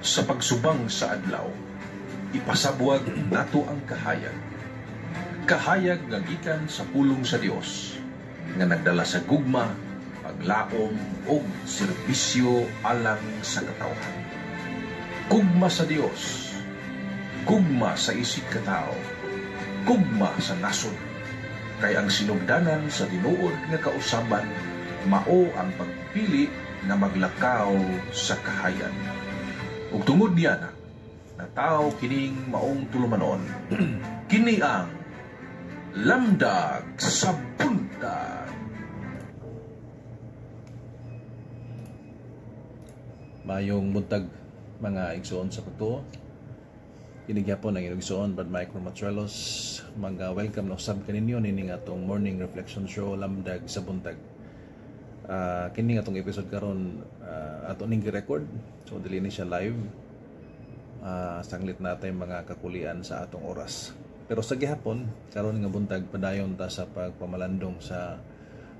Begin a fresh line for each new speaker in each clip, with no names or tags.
Sa pagsubang sa adlaw, ipasabwag nato ang kahayag. Kahayag nga gikan sa pulong sa Dios, nga nagdala sa gugma, paglaom ug serbisyo alang sa katawhan. Gugma sa Dios, gugma sa isig katao, gugma sa nasod. Kay ang sinugdanan sa tinuod nga kausaban mao ang pagpili nga maglakaw sa kahayag. Ug tungod niya na, nataw kining maong tulumanon. Kini ang Lamdag sa Buntag.
Mayong buntag, mga igsoon sa pagtuo. Kini gyapon ang inyong igsoon, Brad Mike Romatrelos. Mag-welcome na usab kaninyo nining atong morning reflection show, Lamdag sa Buntag. Kini atong episode karon ato ning gi-record. So dili ni siya live. Sanglit natay mga kakulian sa atong oras. Pero sa gihapon, karon nga buntag, padayon ta sa pagpamalandong sa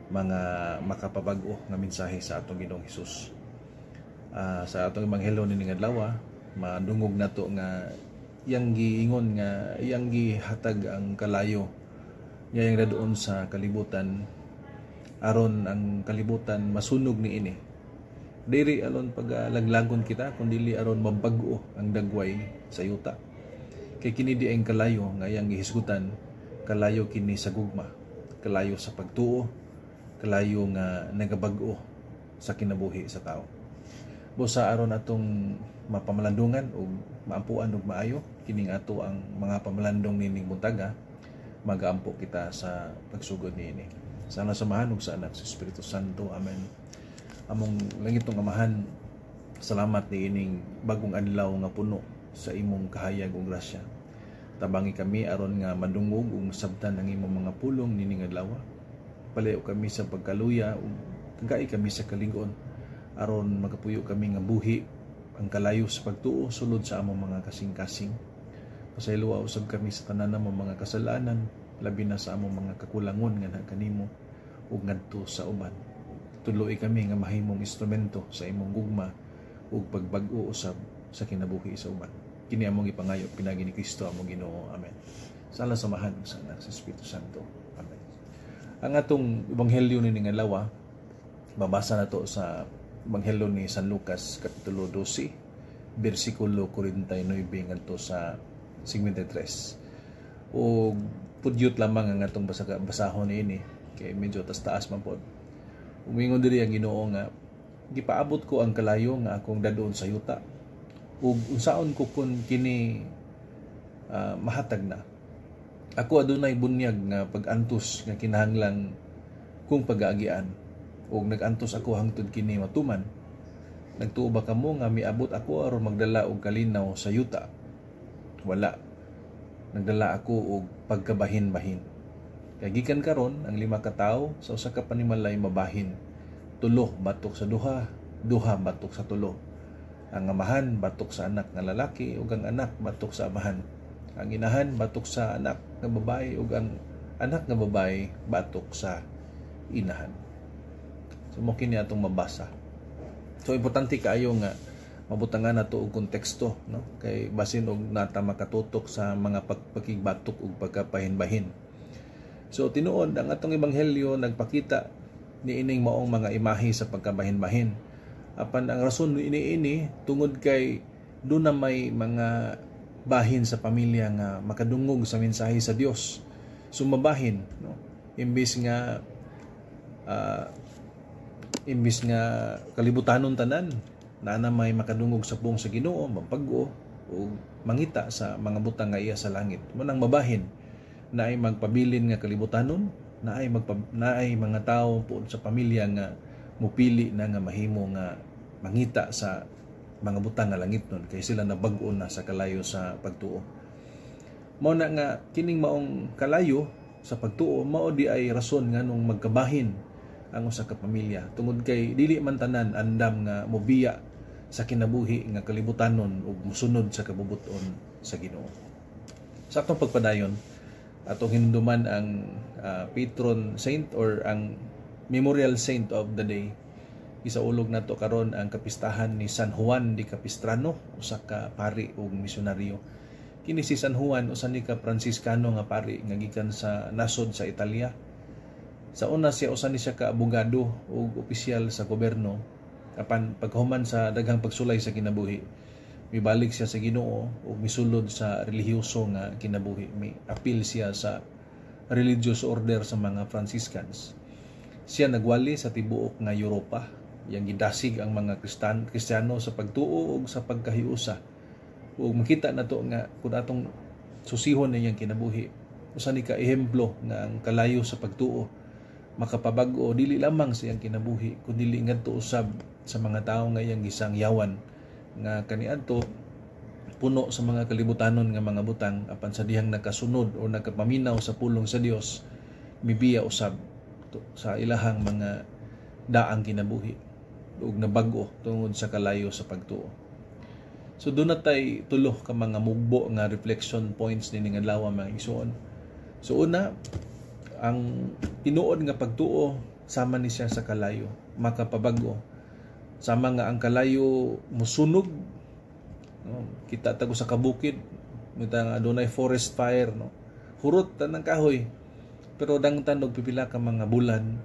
mga makapabag-o nga mensahe sa atong Ginoong Hesus. Sa atong ebanghelyo nining adlaw, madungog nato nga iyang giingon nga iyang gihatag ang kalayo nga iyang dadoon sa kalibutan aron ang kalibutan masunog niini. Diri aron pagalaglagon kita, kundi aron mabag-o ang dagway sa yuta. Kay kini di ang kalayo nga iyang gihisgutan, kalayo kini sa gugma, kalayo sa pagtuo, kalayo nga nagabag-o sa kinabuhi sa tao. Busa aron atong mapamalandungan ug maampuan og maayo kining ato ang mga pamalandong nining buntaga, magaampo kita sa pagsugod niini. Sana samahan ug sa Anak, sa Espiritu Santo. Amen. Among langitong Amahan, salamat niining bagong adlaw nga puno sa imong kahayag ug grasya. Tabangi kami aron nga madungog ug masabtan ang imong mga pulong nining adlaw. Palayo kami sa pagkaluya ug tagai kami sa kalig-on aron makapuyo kami nga buhi ang kalayo sa pagtuo sulod sa among mga kasing-kasing. Pasayloa usab kami sa tanan namong mga kasalanan, labi na sa among mga kakulangon nga kanimo ug ngadto sa uban. Tudloi kami nga mahimong instrumento sa imong gugma ug pagbag-o usab sa kinabuhi sa uban. Kini among ipangayo pinagi ni Kristo among Ginoo. Amen. Sa ngalan sa Amahan, sa Anak, sa Espiritu Santo. Amen. Ang atong ebanghelyo nining adlaw, mabasa nato sa Ebanghelyo ni San Lucas kapitulo 12 bersikulo 49 ngadto sa 53. O pudyot lamang ang atong basahon niini kay medyo tas-taas man pod. Umingon diri ang Ginoo nga gipaabot ko ang kalayo nga akong dadoon sa yuta ug unsaon ko kun kini mahatag na. Ako adunay bunyag nga pag-antos nga kinahanglan kung pag-aagian ug nag-antos ako hangtod kini matuman. Nagtuo ba kamo nga miabot ako aron magdala og kalinaw sa yuta? Wala. Nagdala ako og pagkabahin-bahin. Kay gikan karon ang 5 ka tawo sa usa ka panimalay mabahin. 3 batok sa duha, duha batok sa 3. Ang amahan batok sa anak nga lalaki ug ang anak batok sa amahan. Ang inahan batok sa anak nga babae ug ang anak nga babae batok sa inahan. So mo kini atong mabasa. So importante kaayo nga mabutangan nato og konteksto, no? Kay basin og nata makatutok sa mga pagpakigbatok ug pagkapahinbahin. So tinuod ang atong ebanghelyo nagpakita niining maong mga imahe sa pagkabahin-bahin. Apan ang rason niini tungod kay doon na may mga bahin sa pamilya nga makadungog sa mensahe sa Dios. So mabahin, no? Imbis nga kalibutanon tanan na na may makadungog sa pulong sa Ginoo, mapag-o o mangita sa mga butang nga iya sa langit. Munang mabahin na ay magpabilin nga kalibutanon, na ay mga tao puod sa pamilya nga mupili na nga mahimo nga mangita sa mga butang nga langit nun kay sila nabag-o na sa kalayo sa pagtuo. Mao na nga kining maong kalayo sa pagtuo mao di ay rason nganong magkabahin ang usa ka pamilya tungod kay dili man tanan andam nga mobiya sa kinabuhi nga kalibutanon ug mosunod sa kabubuton sa Ginoo. Sa atong pagpadayon, atong hinumduman ang patron saint or ang memorial saint of the day. Gisaulog nato karon ang kapistahan ni San Juan de Capistrano, usa ka pari ug misyonaryo. Kini si San Juan, usa ni ka Fransiskano nga pari nga gikan sa nasod sa Italia. Sa una siya, usa ni siya ka abogado ug opisyal sa gobyerno, apan paghuman sa daghang pagsulay sa kinabuhi, mibalik siya sa Ginoo ug misulod sa relihiyoso nga kinabuhi. Mi apil siya sa religious order sa mga Franciscans. Siya nagwali sa tibuok nga Europa. Iyang gidasig ang mga Kristiyano sa pagtuo ug sa pagkahiusa. Ug makita nato nga kung atong susihon na iyang kinabuhi, usa ni ka ehemplo nga ang kalayo sa pagtuo makapabag-o dili lamang sa iyang kinabuhi kundi ngadto usab sa mga tawo nga iyang gisangyawan nga kaniadto puno sa mga kalibutanon nga mga butang, apan sa dihang nakasunod o nakapaminaw sa pulong sa Dios, mibiya usab sa ilahang mga daang kinabuhi ug nabag-o tungod sa kalayo sa pagtuo. So duna tay tulo ka mga mugbo nga reflection points nining adlaw, mga igsoon. So una, ang tinuod nga pagtuo sama ni siya sa kalayo, makapabag-o. Sama nga ang kalayo musunog, no? Kita tago sa kabukid, mita nga adunay forest fire, no? Hurot tanang kahoy. Pero dangtan og pipila ka mga bulan,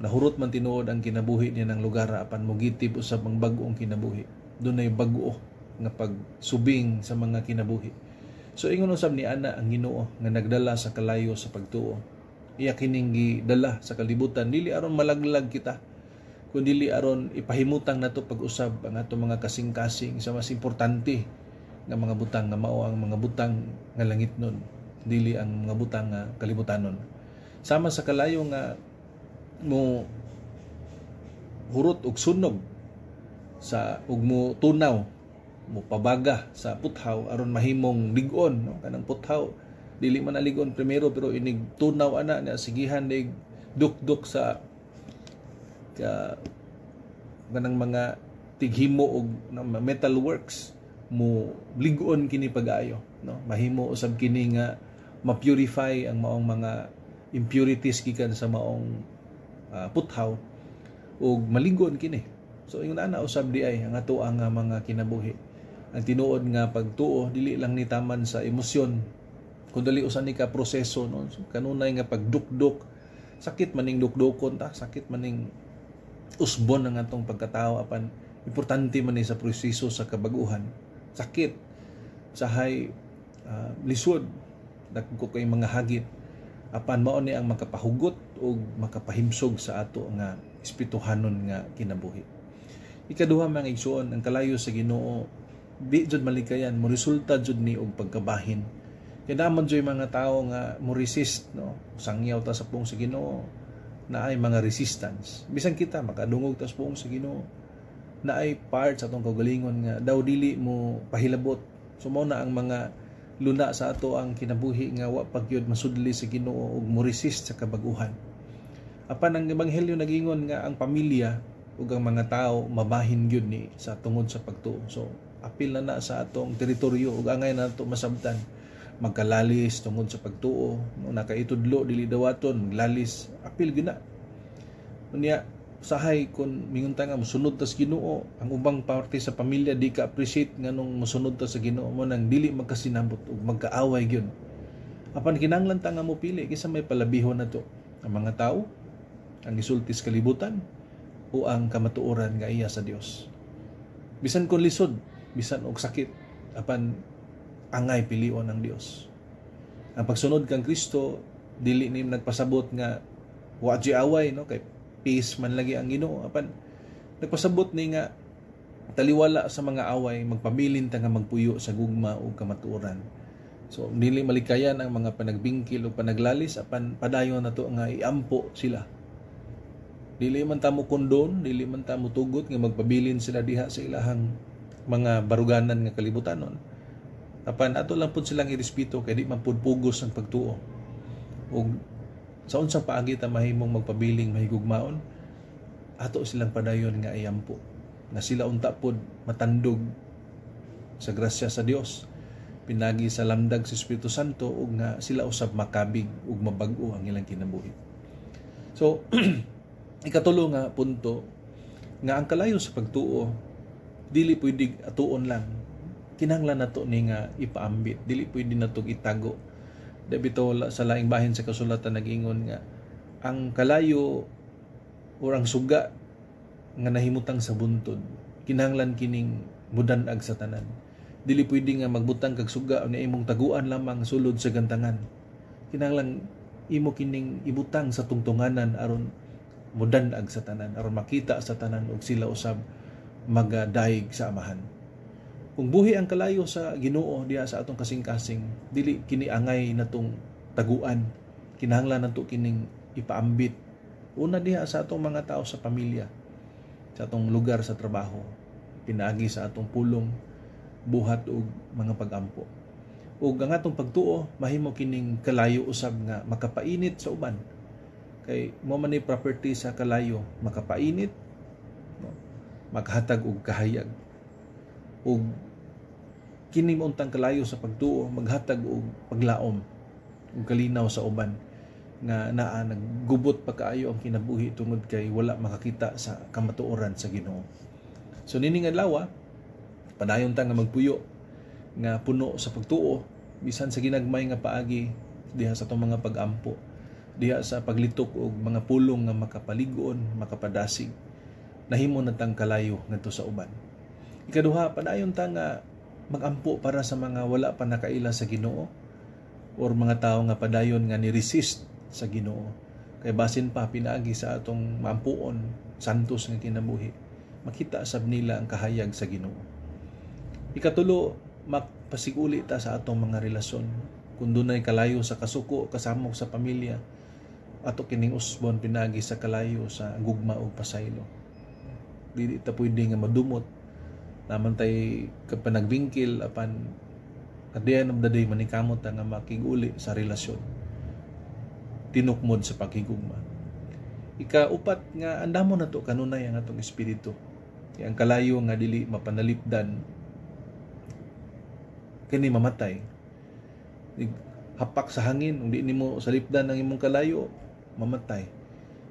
nahurot man tinuod ang kinabuhi niya ng lugar, apan mogitib usab ang bag-ong kinabuhi. Dunay bag-o nga pagsubing sa mga kinabuhi. So ingon usab ni ana ang Ginoo nga nagdala sa kalayo sa pagtuo. Iya kining gidala sa kalibutan dili aron malaglag kita, kundi aron ipahimutang nato pag-usab ang ato mga kasing-kasing sa mas importante nga mga butang, nga mao ang mga butang nga langitnon, dili ang mga butang nga kalibutanon. Sama sa kalayo nga mo hurot og sunog sa ug mo tunaw, mo pabaga sa puthaw aron mahimong lig-on, no? Kanang puthaw dili man aligon primero, pero inig tunaw ana na sigihan dig dukduk sa ka kanang mga tighimo og metal works, mo lig-on kini pag-ayo, no? Mahimo usab kini nga ma-purify ang maong mga impurities gikan sa maong puthaw ug maligon kini. So ingon ana usab di ay ang ato ang mga kinabuhi. Ang tinuod nga pagtuo dili lang ni taman sa emosyon, kundi usa ni ka proseso, no? So, kanunay nga pagdukduk, sakit maning dukdukon ta, sakit maning usbon ang atong pagkatao, apan importante man ni sa proseso sa kabaguhan. Sakit, sahay lisod, dagko kay mga hagit, apan mao ni ang makapahugot ug makapahimsog sa ato nga espirituhanon nga kinabuhi. Ikaduha, mga igsuon, ang kalayo sa Ginoo di jud malikayan, mo resulta jud ni og pagkabahin. Kay naman jud mga tawo nga mo resist, no? Sangyaw ta sa pulong sa Ginoo, naay mga resistance. Bisan kita makadungog ta sa pulong sa Ginoo, naay part sa atong kaugalingon nga daw dili mo pahilabot. So mao na ang mga luna sa ato ang kinabuhi nga wa pagyud masudli sa Ginoo ug mo resist sa kabaguhan. Apan ang ebanghelyo nagingon nga ang pamilya ug ang mga tao mabahin gyud ni sa tungod sa pagtuo. So apil na na sa atong teritoryo ug angay na nato masabtan magkalalis tungod sa pagtuo, no? Nakaitudlo, dili dawaton, maglalis, apil gyud na. Unya sahay kun mingon ta nga mosunod ta sa Ginoo, ang ubang parte sa pamilya di ka appreciate nganong mosunod ta sa Ginoo, mo nang dili magkasinabot ug magkaaway gyud. Apan kinahanglan ta nga mopili kinsa may palabihon nato, ang mga tawo, ang gisulti sa kalibutan, o ang kamatuoran nga iya sa Dios. Bisan kun lisod, bisan og sakit, apan angay pilion ang Dios. Ang pagsunod kang Kristo dili ni nagpasabot nga wa away, no? Kay peace man lagi ang Ginoo, apan nagpasabot ni nga taliwala sa mga away, magpabilin ta nga magpuyo sa gugma ug kamatuoran. So dili malikayan ang mga panagbingkil o panaglalis, apan padayon nato nga iampo sila. Dili man ta mo kondon, dili man ta mo tugot nga magpabilin sila diha sa ilahang mga baruganan nga kalibutanon. Apan ato lang pud silang irespeto kay di man pud pugos ang pagtuo. Ug sa unsang paagi ta mahimong magpabiling mahigugmaon, ato silang padayon nga iampo na sila unta pod matandog sa grasya sa Dios pinagi sa lamdag sa Espiritu Santo ug nga sila usab makabig ug mabag-o ang ilang kinabuhi. So ikatulo nga punto, Nga ang kalayo sa pagtuo dili pwede atuon lang. Kinahanglan nato ni nga ipaambit, dili pwede nato itago. Di bitaw sa laing bahin sa kasulatan nag-ingon nga ang kalayo or ang suga nga nahimutang sa buntod, kinahanglan kining mudan-ag sa tanan. Dili pwede nga magbutang kag suga ni imong taguan lamang sulod sa gantangan. Kinahanglan imo kining ibutang sa tungtunganan aron mudan-ag sa tanan, aron makita sa tanan ug sila usab magadayeg sa Amahan. Kung buhi ang kalayo sa Ginoo diha sa atong kasing-kasing, dili kini angay natong taguan. Kinahanglan nato kining ipaambit. Una diha sa atong mga tao sa pamilya, sa atong lugar sa trabaho, pinaagi sa atong pulong, buhat ug mga pagampo. Ug ang atong pagtuo mahimo kining kalayo usab nga makapainit sa uban. Kay mo man ni property sa kalayo, makapainit, no? Maghatag og kahayag. Ug kini untang kalayo sa pagtuo maghatag og paglaom ug kalinaw sa uban nga naa naggubot pa kaayo ang kinabuhi tungod kay wala makakita sa kamatuoran sa Ginoo. So nining adlaw, padayon ta nga magpuyo nga puno sa pagtuo bisan sa ginagmay nga paagi diha sa atong mga pagampo, diha sa paglitok og mga pulong nga makapalig-on, makapadasig, nahimo na tang kalayo ngadto sa uban. Ikaduha, padayon ta nga magampo para sa mga wala pa nakaila sa Ginoo or mga tawo nga padayon nga ni-resist sa Ginoo. Kay basin pa pinaagi sa atong maampuon, santos nga kinabuhi, makita sab nila ang kahayag sa Ginoo. Ikatulo, magpasiguli ta sa atong mga relasyon. Kung dunay kalayo sa kasuko, kasamok sa pamilya, ato kining usbon pinaagi sa kalayo sa gugma ug pasaylo. Dili ta pwede nga madumot naman tay kapanagbingkil, apan at the end of the day manikamot ta nga makiguli sa relasyon tinukmod sa paghigugma. Ikaupat, nga andamo nato kanunay ang atong espiritu. Kay ang kalayo nga dili mapanalipdan kini mamatay. Hapak sa hangin, kung di nimo salipdan ang imong kalayo, mamatay.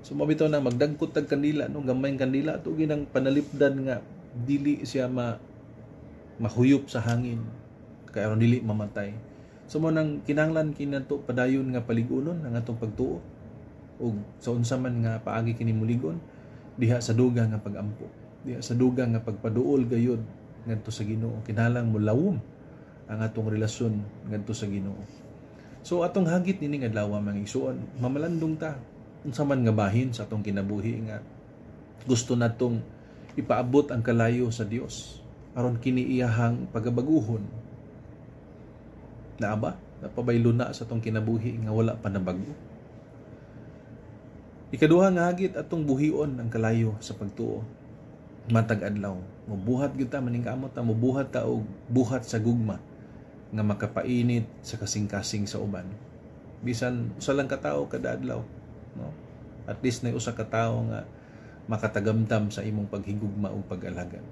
So mabitaw na magdagkot tag kandila, no, gamay kandila ato ginang panalipdan nga dili siya mahuyop sa hangin kay aron dili mamatay. So mo nang kinahanglan kinato padayon nga paligunon ang atong pagtuo ug sa unsa man nga paagi kini muligon diha sa dugang nga pagampo, diha sa dugang nga pagpaduol gayud ngadto sa Ginoo. Kinahanglan molawom ang atong relasyon ngadto sa Ginoo. So atong hagit nining adlaw, mga igsuon, mamalandong ta unsa man nga bahin sa atong kinabuhi nga gusto natong ipaabot ang kalayo sa Dios aron kini iyahang pagabaguhon. Naa ba? Napabaylo na sa atong kinabuhi nga wala pa nabago? Ikaduha nga hagit, atong buhion ang kalayo sa pagtuo. Matag adlaw, mubuhat gyud ta, maningkamot ta, mubuhat ta og buhat sa gugma nga makapainit sa kasing-kasing sa uban. Bisan usa lang ka tawo kada adlaw, no? At least na usa ka tawo nga makatagamtam sa imong paghigugma ug pag-alagad.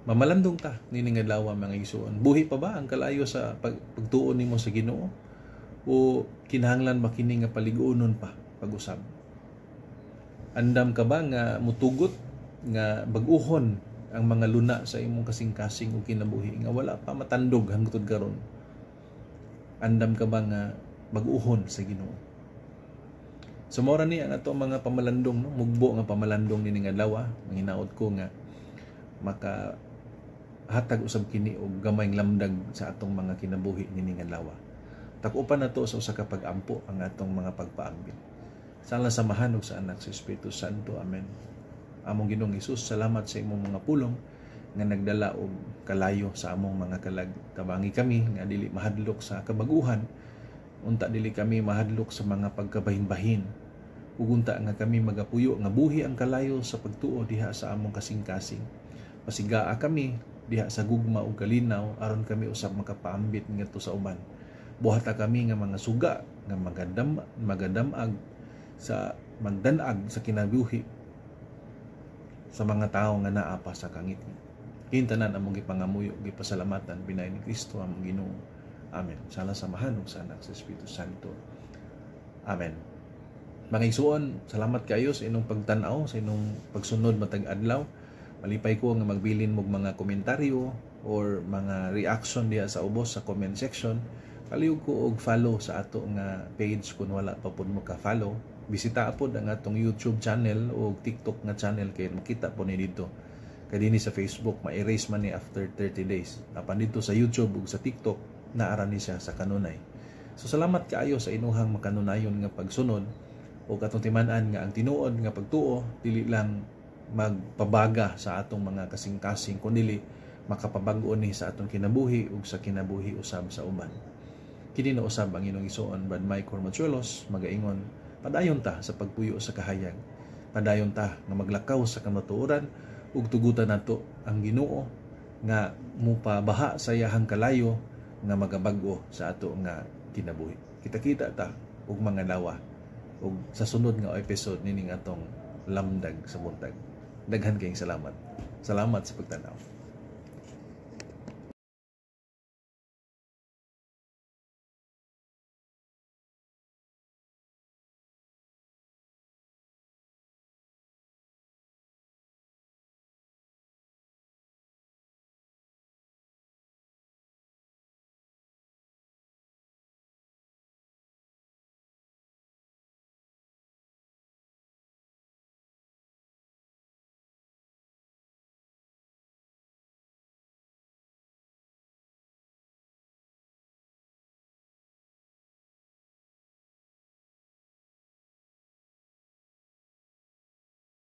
Mamalandong ta nining adlaw, mga igsuon. Buhi pa ba ang kalayo sa pagtuo nimo sa Ginoo o kinahanglan ba kini nga paliguonon pa pag-usab? Andam ka ba nga mutugot nga bag-uhon ang mga luna sa imong kasing-kasing ug kinabuhi nga wala pa matandog hangtod karon? Andam ka ba nga bag-uhon sa Ginoo? So mao ra ni ang ato mga pamalandong, no, mugbo nga pamalandong nining adlaw. Manginaot ko nga maka hatag usab kini og gamayng lamdag sa atong mga kinabuhi nining adlaw. Tak-upan nato sa usa ka pag-ampo ang atong mga pagpaambit. Sa ngalan sa Amahan ug sa Anak, sa Espiritu Santo. Amen. Among Ginoong Hesus, salamat sa imong mga pulong nga nagdala og kalayo sa among mga kalag. Tabangi kami nga dili mahadlok sa kabaguhan, unta dili kami mahadlok sa mga pagkabahin-bahin. Ug unta nga kami magapuyo nga buhi ang kalayo sa pagtuo diha sa among kasing-kasing. Pasigaa kami diha sa gugma ug kalinaw aron kami usab makapaambit ngadto sa uban. Buhata kami nga mga suga nga magadamag sa magdanag sa kinabuhi sa mga tawo nga naa pa sa kangit. Kintanan among gipangamuyo, gipasalamatan pinaagi ni Kristo among Ginoo. Amen. Sa ngalan sa Amahan ug sa Anak, sa Espiritu Santo. Amen. Mga igsuon, salamat kayo sa inyong pagtan-aw, sa inyong pagsunod matag adlaw. Malipay ko nga magbilin mo mga komentaryo or mga reaction diha sa ubos sa comment section. Palihog ko og follow sa ato nga page kung wala pa pud mo ka-follow. Bisita pod ang atong YouTube channel o TikTok nga channel kay makita po ni dito. Kay dinhi sa Facebook, ma-erase man ni after 30 days. Apan dito sa YouTube ug sa TikTok, naara ni siya sa kanunay. So salamat kaayo sa inuhang makanunayon nga pagsunod o katong timan-an nga ang tinuod nga pagtuo dili lang magpabaga sa atong mga kasing-kasing, kundi makapabag-o ni sa atong kinabuhi ug sa kinabuhi usab sa uban. Kini na usab ang inyong igsuon, Brad Mike Hormachuelos, magaingon, padayon ta sa pagpuyo sa kahayag. Padayon ta nga maglakaw sa kamatuoran ug tugutan nato ang Ginoo nga mupabaha sa iyahang kalayo nga magabag-o sa ato nga kinabuhi. Kita-kita ta og mga lawa ug sa sunod nga episode nining atong Lamdag sa Buntag. Daghan kayong salamat. Salamat sa pagtanaw.